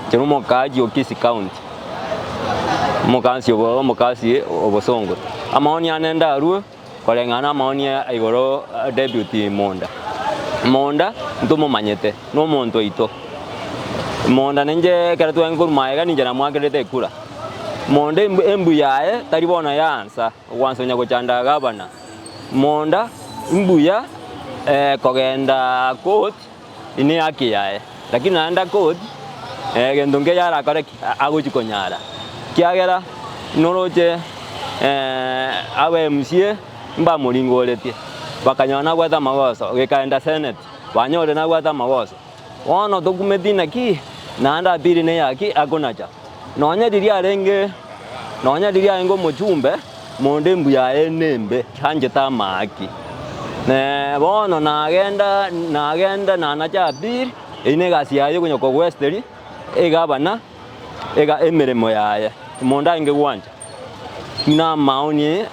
Inche nomokaaji o Kisii County, omokansi obo omokasi o Bosongo. Amaoni ane ndarue koreng'ana na amaoni a igoro Deputy Monda. Monda ntomomanyete, na omonto oito. Monda ninche ekero twarenge korwa magega ninche namoakerete ekura. Monda embu yaye tari bono yaansa, ogwansa onya gochanda gavana. Monda mbuya kogenda court ne haki yaye, lakini naende court egento nkeiyo arakore ki? Agochi konyara. Kiagera noroche aba MCA mbamoringoretie, bakanyora nabwate amagoso, gekaenda senate, banyorire nabwate amagoso. Bono tokumeti naki naende appeal neyaki akonacha. Nonye riria arenge nonye riria arenge omochumbe, monto embuya yaye nembe, tanchete amaaki. Bono nagenda nagenda nanacha appeal, eyio na egasi yaye okonya kogwesteria egavana ega emeremo yaye, monto arenge gwancha. Buna amaoni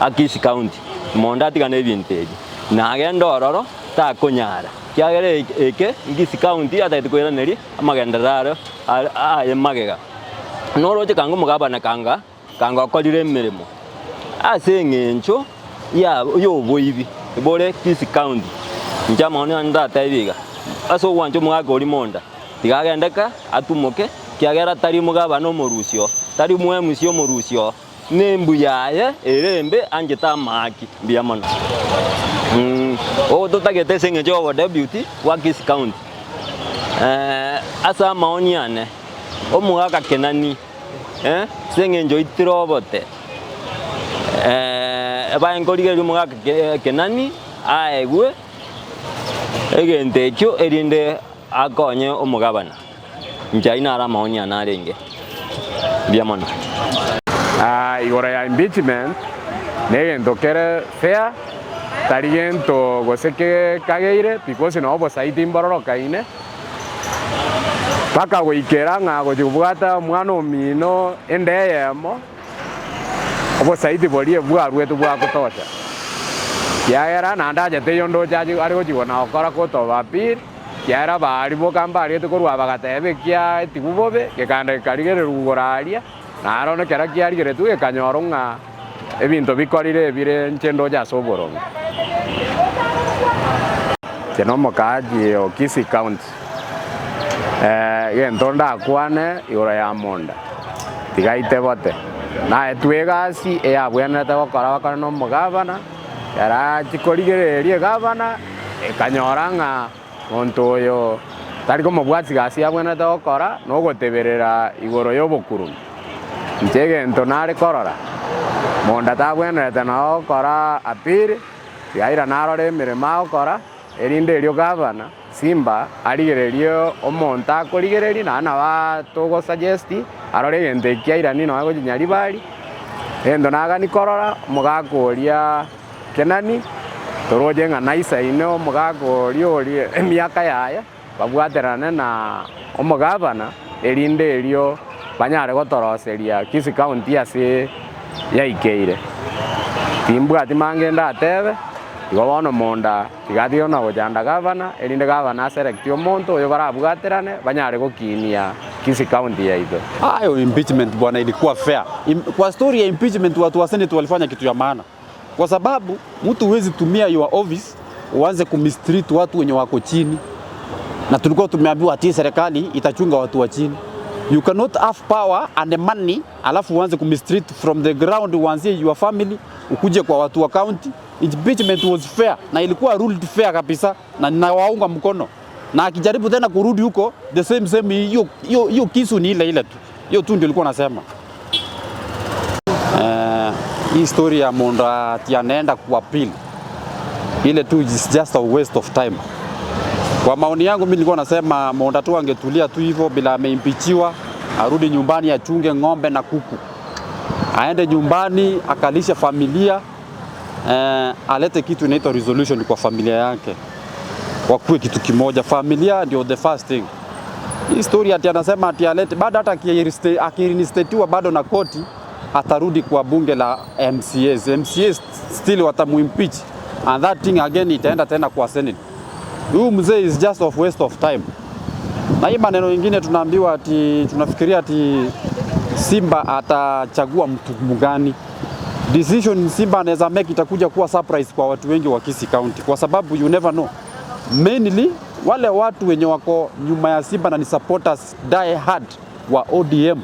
a Kisii County, monto atigane ebinto ebi, nagende ororo takonyara, ekiagera eke Kisii County atagete koiraneria amagenderero aro aye magega. Noroche kanga omogabana kanga kanga okorire emeremo ase eng'encho ya yoboibi bore Kisii County. Inche amaoni ane ndatebie iga, ase ogwancha omogaka oria monda, tiga agende ka atumoke, ekiagera tari omogabana omorusio, tari omwemusi omorusio, na embu yaye ere embe anchete amaaki. Mbuya mono. Totagete ase eng'encho y'obodeputy bwa Kisii County, ase amaoni ane, omogaka Kenani, ase eng'encho oitire obote, ebae nkorigereria omogaka Kenani aegwe egento ekio erinde akonye omogabana. Inche ayio naro amaoni ane arenge. Mbuya mono. Igoro ya impeachment negento kere fair, tari gento gose kekageire because noo obosaiti mbororokaine, mpaka goikera ng'a gochia kobwata omwana omino ende eyemo, obosaiti boria bwaruetwe bwa kutosha. Kiagera naende acha teiyo ndoche are gochigwa na gokora court of appeal. Ekiagera baria boka mbariete korwa bagateba ekiaetigwe bobe, gekaenda gekarigererwa igoro aria, na aro ekero kiarigeretwe gekanyorwa ng'a ebinto bikorire ebire inche ndoche ase oboronge. Inche nomokaachi o Kisii County, egento ndakwane igoro ya monda, tiga aite bote, naetwe egasi eyabwenerete gokora bakore na omogavana, Ekero achia korigereria egavana, ekanyora ng'a monto oyo tari komobwatia gasi abwenerete gokora, na ogoteberera igoro y'obokurumi. Inche egento nare korora, monda tabwenerete nao gokora appeal, tiga narore emeremo agokora, erinde erio gavana Simba arigererie omonto akorigereria, naende nabo togosuggest arore egento eki airanie nonya gochia Nyaribari, egento nagani korora omogaka oria Kenani, toroche ng'a naisaine omogaka oria oria emiaka yaye, babwaterane na omogavana, erinde erio banyare gotoroseria Kisii County ase yaikeire. Timbwati mange ndatebe, igo bono monda. Tiga atige na gochanda gavana, erinde gavana aselect omonto oyo barabwaterane banyare gokinia Kisii County yaito. Hayo impeachment bwana ilikuwa fair. Kwa story ya impeachment watu wa Senate walifanya kitu ya maana, kwa sababu mtu huwezi tumia your office uanze kumistreat watu wenye wako chini, na tulikuwa tumeambiwa ati serikali itachunga watu wa chini. You cannot have power and money alafu uanze kumistreat from the ground, uanzie your family ukuje kwa watu wa county. Impeachment was fair na ilikuwa ruled fair kabisa, na ninawaunga mkono, na akijaribu tena kurudi huko the same same, hiyo hiyo hiyo kisu ni ile ile tu, hiyo tu ndio ilikuwa nasema. Hii story ya Monda ati anaenda kuappeal ile tu is just a waste of time. Kwa maoni yangu mimi nilikuwa nasema Monda tu angetulia tu hivyo bila ameimpeachiwa, arudi nyumbani achunge ng'ombe na kuku, aende nyumbani akalishe familia alete kitu inaitwa resolution kwa familia yake, wakuwe kitu kimoja. Familia ndio the first thing. Hii story ati anasema ati alete bado, hata akireinstatiwa bado na koti atarudi kwa bunge la MCAs. MCAs still watamuimpeach and that thing again itaenda tena kwa Senate. Huyu mzee is just of waste of time. Na hii maneno ingine tunaambiwa ati tunafikiria ati Simba atachagua mtu mgani. Decision Simba anaweza make itakuja kuwa surprise kwa watu wengi wa Kisii County, kwa sababu you never know. Mainly wale watu wenye wako nyuma ya Simba na ni supporters die hard wa ODM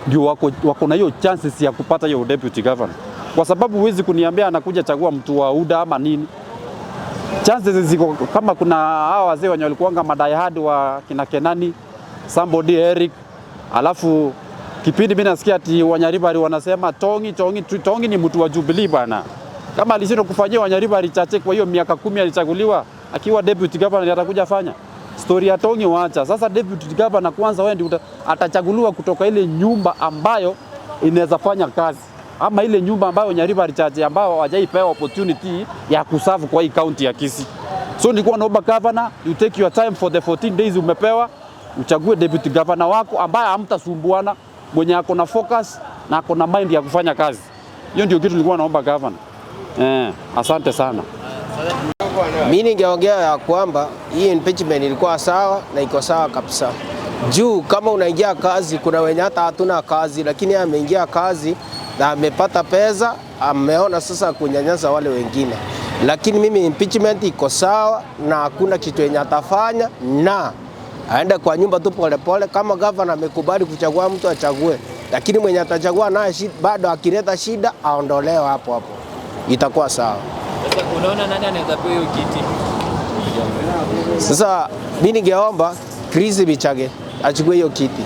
ndio wako na hiyo chances ya kupata hiyo deputy governor, kwa sababu huwezi kuniambia anakuja chagua mtu wa UDA ama nini. Chances ziko kama kuna hawa wazee wenye walikuwanga madiehard wa kina Kenani, somebody Eric, alafu kipindi mimi nasikia ati Wanyaribari wanasema Tongi Tongi Tongi ni mtu wa Jubilee bana. Kama alishindwa kufanyia Wanyaribari chache kwa hiyo miaka 10 alichaguliwa akiwa deputy governor, atakuja fanya story ya Tongi wacha. Sasa deputy governor kwanza wewe ndio atachaguliwa kutoka ile nyumba ambayo inaweza fanya kazi ama ile nyumba ambayo Nyaribari chache ambao hawajaipewa opportunity ya kuserve kwa hii county ya Kisii. So nilikuwa naomba governor, you take your time for the 14 days umepewa, uchague deputy governor wako ambaye hamtasumbuana, mwenye ako na focus na ako na mind ya kufanya kazi. Hiyo ndio kitu nilikuwa naomba governor. Asante sana. Mi ningeongea ya kwamba hii impeachment ilikuwa sawa na iko sawa kabisa. Juu kama unaingia kazi, kuna wenye hata hatuna kazi, lakini ameingia kazi na amepata pesa, ameona sasa kunyanyasa wale wengine. Lakini mimi impeachment iko sawa na hakuna kitu yenye atafanya, na aende kwa nyumba tu polepole. Kama governor amekubali kuchagua mtu achague, lakini mwenye atachagua naye bado akileta shida aondolewe hapo hapo, itakuwa sawa. Sasa unaona nani anaweza pewa hiyo kiti? Sasa mimi ningeomba Chris Bichage achukue hiyo kiti.